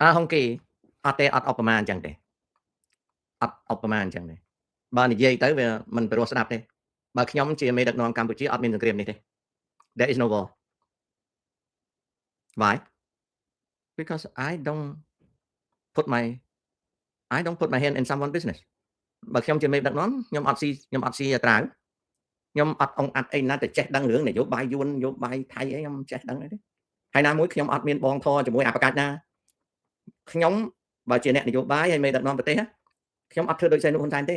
អើហុងគីអត់ទេអត់ឧបមាអញ្ចឹងទេអត់ឧបមាអញ្ចឹងទេបើនិយាយទៅវាមិនព្រោះស្ដាប់ទេបើខ្ញុំជាមេដឹកនាំកម្ពុជាអត់មានសង្គ្រាមនេះទេ There is no war. Why? Because I don't put my hand in someone business. បើខ្ញុំជាមេដឹកនាំខ្ញុំអត់ស៊ីខ្ញុំអត់ស៊ីត្រាវខ្ញុំអត់អងអាត់អីណាទៅចេះដឹងរឿងនយោបាយយួននយោបាយថៃអីខ្ញុំចេះដឹងអីទេហើយណាមួយខ្ញុំអត់មានបងធរជាមួយអបកាច់ណាខ្ញុំបើជាអ្នកនយោបាយហើយមេដឹកនាំប្រទេសខ្ញុំអត់ធ្វើដូចសែនហ៊ុនសែនទេ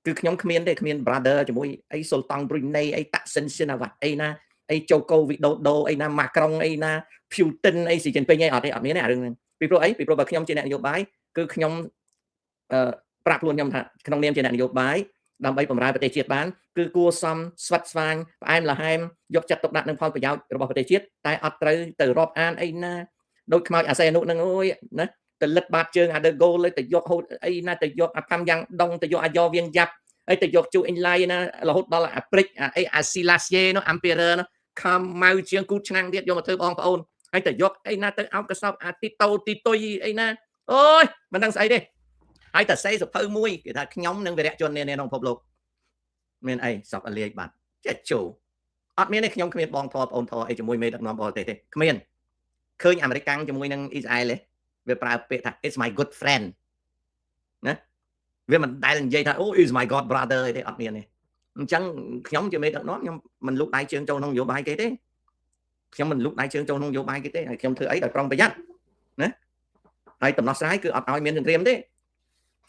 គឺខ្ញុំគ្មានទេគ្មាន brother ជាមួយអីសុលតង់ប្រុយណេអីតាក់សិនស៊ីណាវ៉ាត់អីណាអីជូកូវីដូដូអីណាម៉ាក្រុងអីណាភូតិនអីស៊ីជីនពីងអីអត់ទេអត់មានទេអារឿងហ្នឹងពីព្រោះអីពីព្រោះបើខ្ញុំជាអ្នកនយោបាយគឺខ្ញុំអឺប្រាប់ខ្លួនខ្ញុំថាក្នុងនាមជាអ្នកនយោបាយដើម្បីបម្រើប្រទេសជាតិបានគឺគួរសមស្វិតស្វាញផ្អែមល្ហែមយកចិត្តទុកដាក់នឹងផលប្រយោជន៍របស់ប្រទេសជាតិតែអត់ត្រូវទៅរាប់អានអីណាដូចខ្មោចអាសេអនុនឹងអូយណាទៅលិតបាតជើងអាដឺហ្គោលទៅយកហូតអីណាទៅយកអាផាំយ៉ាងដងទៅយកអាយ៉វៀងយ៉ាប់អីទៅយកជូអេងឡៃណារហូតដល់អាព្រិចអាអីអាស៊ីឡាសយេនោះ emperor នោះខំម៉ៅជាងគូតឆ្នាំងទៀតយកមកធ្វើបងប្អូនហើយទៅយកអីណាទៅអោបកសោបអាទីតូទីតុយអីណាអូយមិនដឹងស្អីទេហើយតែសេសភៅមួយគេថាខ្ញុំនិងវីរៈជននានាក្នុងពិភពលោកមានអីសពអលាយបាត់ចេះជោអត់មានទេខ្ញុំគ្មានបងធរបងធរអីជាមួយមេដឹកនាំបរទេសទេគ្មានឃើញអាមេរិកកាំងជាមួយនឹងអ៊ីស្រាអែលទេវាប្រើពាក្យថា "It's my good friend" ណាវាមិនដែលនិយាយថា "Oh, is my god brother" អីទេអត់មានទេអញ្ចឹងខ្ញុំជាមេដឹកនាំខ្ញុំមិនលូកដៃជើងចូលក្នុងនយោបាយគេទេខ្ញុំមិនលូកដៃជើងចូលក្នុងនយោបាយគេទេហើយខ្ញុំធ្វើអីដោយប្រុងប្រយ័ត្នណាហើយដំណោះស្រាយគឺអត់ឲ្យមានសង្គ្រាមទេ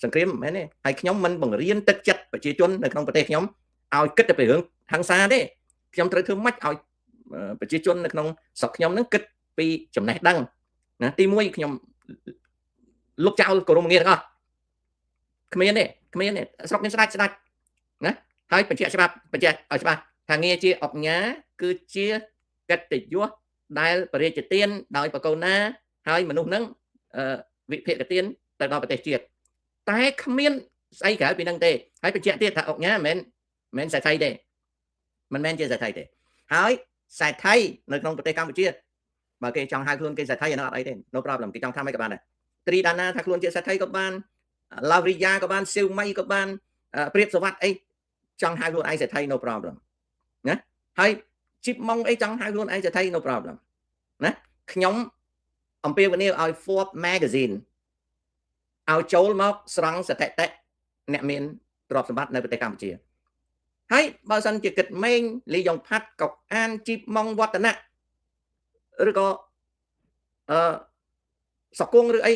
សង្គ្រាមមិនមែនទេហើយខ្ញុំមិនបង្រៀនទឹកចិត្តប្រជាជននៅក្នុងប្រទេសខ្ញុំឲ្យគិតតែពីរឿងហិង្សាទេខ្ញុំត្រូវធ្វើម៉េចឲ្យប្រជាជននៅក្នុងស្រុកខ្ញុំនឹងគិតពីចំណេះដឹងណាទី1ខ្ញុំលុបចោលគោរមងារទាំងអស់គ្មានទេគ្មានទេស្រុកមានស្ដេចស្ដេចណាហើយបញ្ជាក់ច្បាប់បញ្ជាក់ឲ្យច្បាស់ថាងារជាអុកញ៉ាគឺជាកិត្តិយសដែលបរិជ្ជទានដោយបកូនណាហើយមនុស្សនឹងវិភាគទានទៅដល់ប្រទេសជាតិតែគ្មានស្អីក្រៅពីនឹងទេហើយបញ្ជាក់ទៀតថាអុកញ៉ាមិនមែនសេដ្ឋីទេមិនមែនជាសេដ្ឋីទេហើយសេដ្ឋីនៅក្នុងប្រទេសកម្ពុជាបើគេចង់ហៅខ្លួនគេសេដ្ឋីអានោះអត់អីទេ no problem គេចង់ថាម៉េចក៏បានដែរត្រីដាណាថាខ្លួនជាសេដ្ឋីក៏បានឡាវរីយ៉ាក៏បានសៀវមីក៏បានព្រៀបសវັດអីចង់ហៅខ្លួនឯងសេដ្ឋី no problem ណាហើយជីបម៉ុងអីចង់ហៅខ្លួនឯងសេដ្ឋី no problem ណាខ្ញុំអំពាវនាវឲ្យ Forbes magazine ឲ្យចូលមកស្រង់ស្ថិតិអ្នកមានទ្រព្យសម្បត្តិនៅប្រទេសកម្ពុជាហើយបើសិនជាគិតម៉េងលីយ៉ុងផាត់កុកអានជីបម៉ុងវឌ្ឍនៈឬក៏អឺសកុងឬអី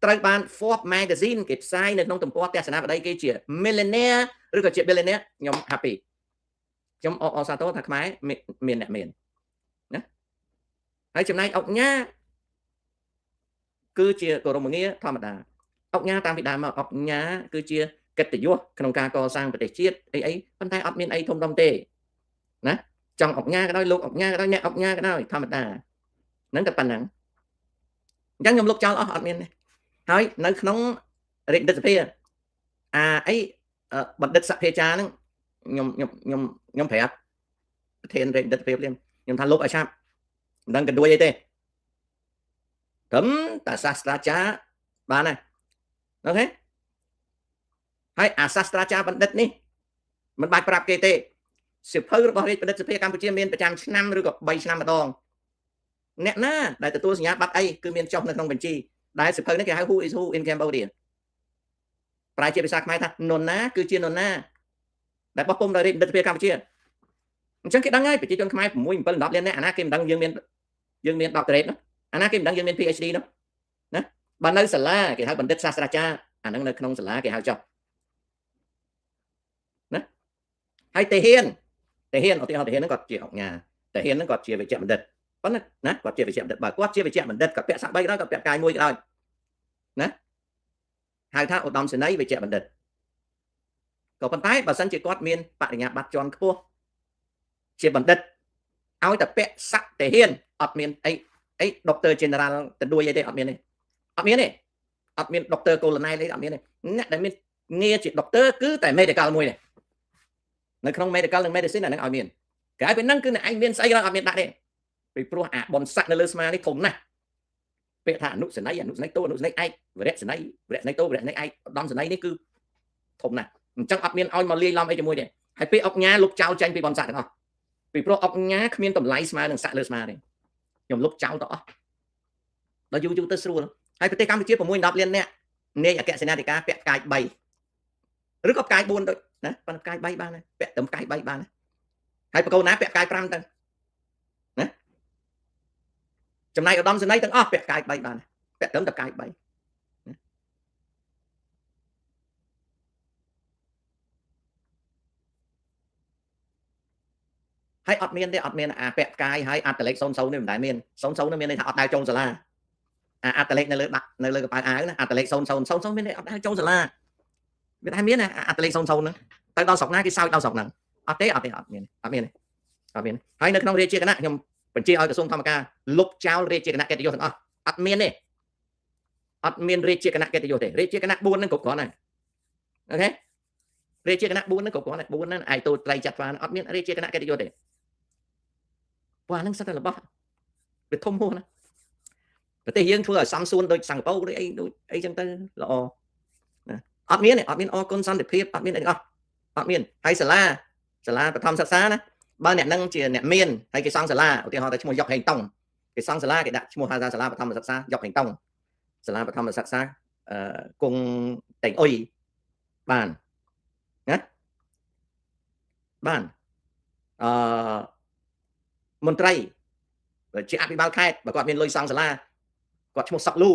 ត្រូវបាន Forbes magazine គេផ្សាយនៅក្នុងទំព័រទស្សនាវដ្តីគេជា millionaire ឬក៏ជា billionaire ខ្ញុំ happy ខ្ញុំអបអរសាទរថាខ្មែរមានអ្នកមានណាហើយចំណែកអុកញ៉ាគឺជាគោរមងារធម្មតាអុកញ៉ាតាំងពីដើមមកអុកញ៉ាគឺជាកិត្តិយសក្នុងការកសាងប្រទេសជាតិអីអីប៉ុន្តែអត់មានអីធំដុំទេណាចង់អុកញ៉ាក៏ដោយលោកអុកញ៉ាក៏ដោយអ្នកអុកញ៉ាក៏ដោយធម្មតាហ្នឹងតែប៉ុណ្ណឹងអញ្ចឹងខ្ញុំលុបចោលអស់អត់មានទេហើយនៅក្នុងរាជបណ្ឌិតសភាអាអីបណ្ឌិតសភាចាហ្នឹងខ្ញុំខ្ញុំខ្ញុំខ្ញុំប្រាប់ប្រធានរាជបណ្ឌិតសភាភ្លាមខ្ញុំថាលុបឲ្យឆាប់មិនដឹងកដួយអីទេត្រឹមតែសាស្ត្រាចារ្យបានហើយ OK ហើយអាសាស្ត្រាចារ្យបណ្ឌិតនេះមិនបាច់ប្រាប់គេទេសៀវភៅរបស់រាជបណ្ឌិតសភាកម្ពុជាមានប្រចាំឆ្នាំឬក៏3ឆ្នាំម្ដងអ្នកណាដែលទទួលសញ្ញាបត្រអីគឺមានចុះនៅក្នុងបញ្ជីដែលសៀវភៅនេះគេហៅ Who is Who in Cambodia ប្រែជាភាសាខ្មែរថានរណាគឺជានរណាដែលបោះពុំដោយរាជបណ្ឌិតសភាកម្ពុជាអញ្ចឹងគេដឹងហើយប្រជាជនខ្មែរ6 7 10លាននាក់អាណាគេមិនដឹងយើងមានយើងមាន doctorate នោះអាណាគេមិនដឹងយើងមាន PhD នោះណាបើនៅសាលាគេហៅបណ្ឌិតសាស្ត្រាចារ្យអាហ្នឹងនៅក្នុងសាលាគេហៅចុះណាហើយតេហ៊ានតេហ៊ានឧទាហរណ៍តេហ៊ានហ្នឹងគាត់ជាអង្គញាតេហ៊ានហ្នឹងគាត់ជាវិជ្ជបណ្ឌិតប៉ុន្តែណាគាត់ជាវិជ្ជបណ្ឌិតបើគាត់ជាវិជ្ជបណ្ឌិតគាត់ពាក់ស័ក្តិ3ក៏ដោយគាត់ពាក់កាយមួយក៏ដោយណាហៅថាឧត្តមសេនីយ៍វិជ្ជបណ្ឌិតក៏ប៉ុន្តែបើសិនជាគាត់មានបរិញ្ញាបត្រជាន់ខ្ពស់ជាបណ្ឌិតឲ្យតែពាក់ស័ក្តិតេហ៊ានអត់មានអីអី Doctor General ទៅដួយអីទេអត់មានទេអត់មានទេអត់មាន Doctor Colonel អីអត់មានទេអ្នកដែលមានងារជា Doctor គឺតែ Medical មួយទេនៅក្នុង Medical និង Medicine អាហ្នឹងឲ្យមានក្រៅពីហ្នឹងគឺអ្នកឯងមានស្អីក៏អត់មានដាក់ទេពីព្រោះអាបនស័កនៅលើស្មានេះធំណាស់ ពាក្យថាអនុសេនីយ៍អនុសេនីយ៍តូអនុសេនីយ៍ឯកវរៈសេនីយ៍វរៈសេនីយ៍តូវរៈសេនីយ៍ឯកឧត្តមសេនីយ៍នេះគឺធំណាស់អញ្ចឹងអត់មានឲ្យមកលាយឡំអីជាមួយទេហើយពេលអុកញ៉ាលុបចោលចេញពីបនស័កទាំងអស់ពីព្រោះអុកញ៉ាគ្មានតម្លៃស្មើនឹងស័កលើស្មាទេខ្ញុំលុបចោលទៅអស់ដល់យូរយូរទៅស្រួលហើយប្រទេសកម្ពុជា6 10លាននាក់នាយអគ្គសេនាធិការពាក់ផ្កាយ3ឬក៏ផ្កាយ4ដូចណាប៉ុន្តែផ្កាយ3បានពាក់ត្រឹមផ្កាយ3បានហើយបកូនណាពាក់ផ្កាយ5ទៅណាចំណែកឧត្តមសេនីយ៍ទាំងអស់ពាក់ផ្កាយ3បានពាក់ត្រឹមតែផ្កាយ3ហើយអត់មានទេអត់មានអាពាក់ផ្កាយហើយអត្តលេខ00នេះមិនដែលមាន00នេះមានន័យថាអត់ដែលចូលសាលាអាអត្តលេខនៅលើដាក់នៅលើកប៉ាល់អាវណាអត្តលេខ00 00មានន័យអត់ដែលចូលសាលាវាតែមានអត្តលេខ00ហ្នឹងទៅដល់ស្រុកណាគេសើចដល់ស្រុកហ្នឹងអត់ទេអត់ទេអត់មានអត់មានអត់មានហើយនៅក្នុងរាជាគណៈខ្ញុំបញ្ជាឲ្យក្រសួងធម្មការលុបចោលរាជាគណៈកិត្តិយសទាំងអស់អត់មានទេអត់មានរាជាគណៈកិត្តិយសទេរាជាគណៈ4ហ្នឹងគ្រប់គ្រាន់ហើយអូខេរាជាគណៈ4ហ្នឹងគ្រប់គ្រាន់ហើយ4ហ្នឹងឯទូត្រីចាត់ស្វាអត់មានរាជាគណៈកិត្តិយសទេព្រោះអាហ្នឹងសិតតែរបស់វាធំហួសណាប្រទេសយើងធ្វើឲ្យសំសួនដូចសិង្ហបុរីដូចអីដូចអីចឹងទៅល្អណាអត់មានទេអត់មានអរគុណសន្តិភាពអត់មានអីទាំងអស់អត់មានហើយសាលាបឋមសិក្សាណាបើអ្នកនឹងជាអ្នកមានហើយគេសង់សាលាឧទាហរណ៍តែឈ្មោះយកហេងតុងគេសង់សាលាគេដាក់ឈ្មោះហៅថាសាលាបឋមសិក្សាយកហេងតុងសាលាបឋមសិក្សាគង់តេងអុយបានណាបានអឺមន្ត្រីជាអភិបាលខេត្តបើគាត់មានលុយសង់សាលាគាត់ឈ្មោះសុកលូ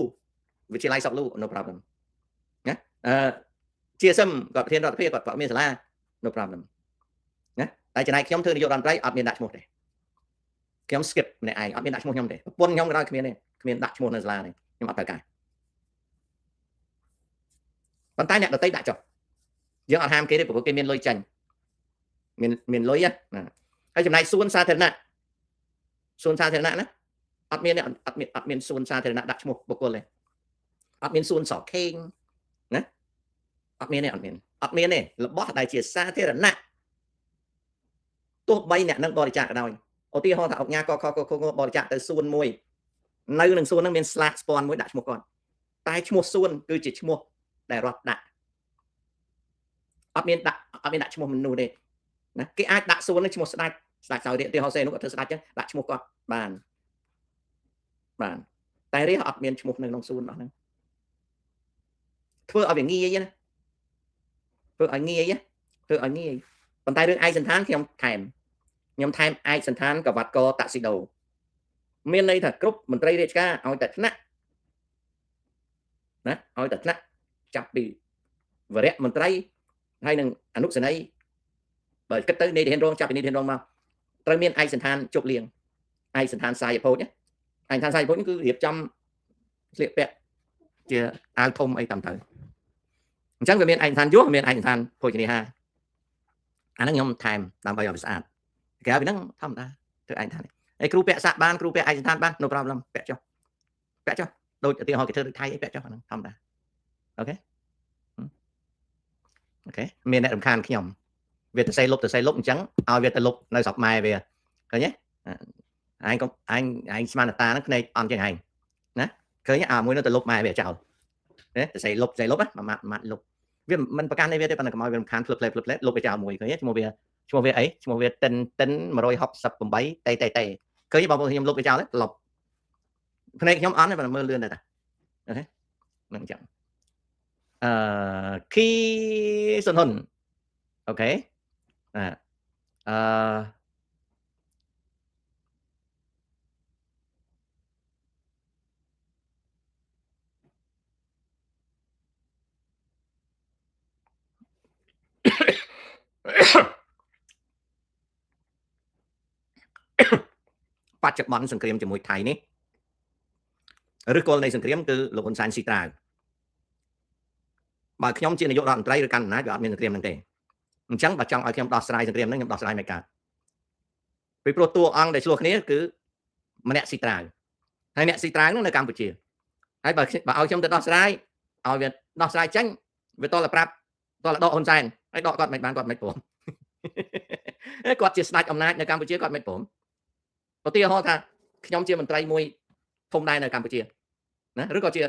វិទ្យាល័យសុកលូ no problem ណាអឺជាសឹមគាត់ប្រធានរដ្ឋាភិបាលគាត់មានសាលា no problem ណាតែចំណែកខ្ញុំធ្វើនាយករដ្ឋមន្ត្រីអត់មានដាក់ឈ្មោះទេខ្ញុំ skip ម្នាក់ឯងអត់មានដាក់ឈ្មោះខ្ញុំទេប្រពន្ធខ្ញុំក៏ដោយគ្មានទេគ្មានដាក់ឈ្មោះនៅសាលាទេខ្ញុំអត់ត្រូវការប៉ុន្តែអ្នកដទៃដាក់ចុះយើងអត់ហាមគេទេព្រោះគេមានលុយចាញ់មានលុយណាហើយចំណែកសួនសាធារណៈសួនសាធារណៈណាអត់មានអត់មានអត់មានសួនសាធារណៈដាក់ឈ្មោះបុគ្គលទេអត់មានសួនសខេងណាអត់មានទេអត់មានអត់មានទេរបស់ដែលជាសាធារណៈទោះបីអ្នកនឹងបរិច្ចាគក៏ដោយឧទាហរណ៍ថាអង្គការកខកខបរិច្ចាគទៅសួនមួយនៅនឹងសួននឹងមានស្លាកស្ពាន់មួយដាក់ឈ្មោះគាត់តែឈ្មោះសួនគឺជាឈ្មោះដែលរដ្ឋដាក់អត់មានដាក់អត់មានដាក់ឈ្មោះមនុស្សទេណាគេអាចដាក់សួននឹងឈ្មោះស្ដេចស្ដេចសោយរាជទីហោសេនោះគាត់ធ្វើស្ដេចចឹងដាក់ឈ្មោះគាត់បានបានតែរាជអត់មានឈ្មោះនៅក្នុងសួនអស់ហ្នឹងធ្វើឲ្យវាងាយណាធ្វើឲ្យងាយធ្វើឲ្យងាយប៉ុន្តែរឿងឯកសណ្ឋានខ្ញុំថែមឯកសណ្ឋានកវ៉ាត់កតាក់ស៊ីដូមានន័យថាគ្រប់មន្ត្រីរាជការឲ្យតែថ្នាក់ណាឲ្យតែថ្នាក់ចាប់ពីវរៈមន្ត្រីហើយនឹងអនុសេនីយ៍បើគិតទៅនាយទាហានរងចាប់ពីនាយទាហានរងមកត្រូវមានឯកសណ្ឋានជប់លៀងឯកសណ្ឋានសាយភោចឯកសណ្ឋានសាយភោចគឺរៀបចំស្លៀកពាក់ជាអាវធំអីតាមទៅអញ្ចឹងវាមានឯកសណ្ឋានយោមានឯកសណ្ឋានភោជនីហាអាហ្នឹងខ្ញុំថែមដើម្បីឲ្យវាស្អាតក្រៅពីហ្នឹងធម្មតាធ្វើឯកសណ្ឋានហើយគ្រូពាក់សាក់បានគ្រូពាក់ឯកសណ្ឋានបាន no problem ពាក់ចុះពាក់ចុះដូចឧទាហរណ៍គេធ្វើដូចថៃអីពាក់ចុះអាហ្នឹងធម្មតាអូខេអូខេមានអ្នករំខានខ្ញុំវាទៅសេលុបទៅសេលុបអញ្ចឹងឲ្យវាទៅលុបនៅស្រុកម៉ែវាឃើញទេឯងកុំឯងឯងស្មានតាហ្នឹងភ្នែកអន់ជាងឯងណាឃើញអាមួយនោះទៅលុបម៉ែវាចោលណាទៅសេលុបសេលុបណាមួយម៉ាត់ម៉ាត់លុបវាមិនប្រកាន់អីវាទេប៉ុន្តែកុំឲ្យវារំខានភ្លឹបផ្លែភ្លឹបផ្លែលុបវាចោលមួយឃើញទេឈ្មោះវាអីឈ្មោះវាតិនតិន168តេតេតេឃើញបងប្អូនខ្ញុំលុបវាចោលទេលុបភ្នែកខ្ញុំអន់ទេប៉ុន្តែមើលលឿនដែរតាអូខេនឹងអញ្ចឹងអឺគីសុនហ៊ុនអូខេអឺបច្ចុប្បន្នសង្គ្រាមជាមួយថៃនេះឬគល់នៃសង្គ្រាមគឺលោកហ៊ុនសែនស៊ីត្រាវបើខ្ញុំជានាយករដ្ឋមន្ត្រីឬកាន់អំណាចវាអត់មានសង្គ្រាមហ្នឹងទេអញ្ចឹងបើចង់ឲ្យខ្ញុំដោះស្រាយសង្គ្រាមហ្នឹងខ្ញុំដោះស្រាយមិនកើតពីព្រោះតួអង្គដែលឆ្លោះគ្នាគឺម្នាក់ស៊ីត្រាវហើយអ្នកស៊ីត្រាវហ្នឹងនៅកម្ពុជាហើយបើឲ្យខ្ញុំទៅដោះស្រាយឲ្យវាដោះស្រាយចេញវាតលប្រាប់តលដកហ៊ុនសែនហើយដកគាត់មិនបានគាត់មិនព្រមគាត់ជាស្ដេចអំណាចនៅកម្ពុជាគាត់មិនព្រមឧទាហរណ៍ថាខ្ញុំជាមន្ត្រីមួយធំដែរនៅកម្ពុជា ណា ឬក៏ជា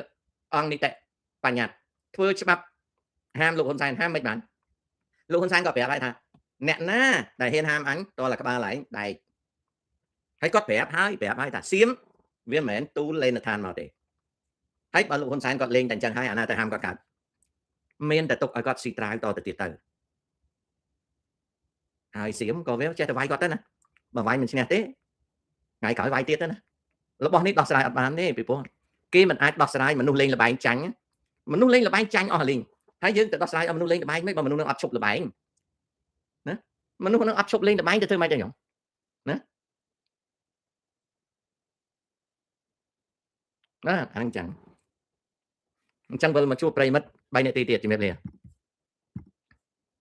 អង្គនីតិបញ្ញត្តិធ្វើច្បាប់ហាមលោកហ៊ុនសែន ហាមមិនបាន។ លោកហ៊ុនសែនក៏ប្រាប់ហើយថា អ្នកណាដែលហ៊ានហាមអញ តលក្បាលឯងដែកហើយ។ គាត់ប្រាប់ហើយ ប្រាប់ហើយថា សៀមវាមិនមែនទូលលេនឋានមកទេ។ ហើយបើលោកហ៊ុនសែនគាត់លេងតែអញ្ចឹងហើយ អាណាទៅហាមគាត់កើត? មានតែទុកឲ្យគាត់ស៊ីត្រាវតទៅទៀតទៅ ហើយសៀមក៏វាចេះតែវាយគាត់ទៅណា បើវាយមិនឈ្នះទេ ថ្ងៃក្រោយវាយទៀតទៅណា។ របស់នេះដោះស្រាយអត់បានទេ ពីព្រោះគេមិនអាចដោះស្រាយមនុស្សលេងលបែងចាញ់ មនុស្សលេងលបែងចាញ់អស់លីងហើយ យើងទៅដោះស្រាយឲ្យមនុស្សលេងលបែងមិន បើមនុស្សនឹងអត់ឈប់លបែងណា មនុស្សនឹងអត់ឈប់លេងលបែង ទៅធ្វើម៉េចទៅខ្ញុំណាណាអាហ្នឹងចឹង។ អញ្ចឹងវិលមកជួបប្រិមិត្ត 3 នាទីទៀត ជំរាបលា។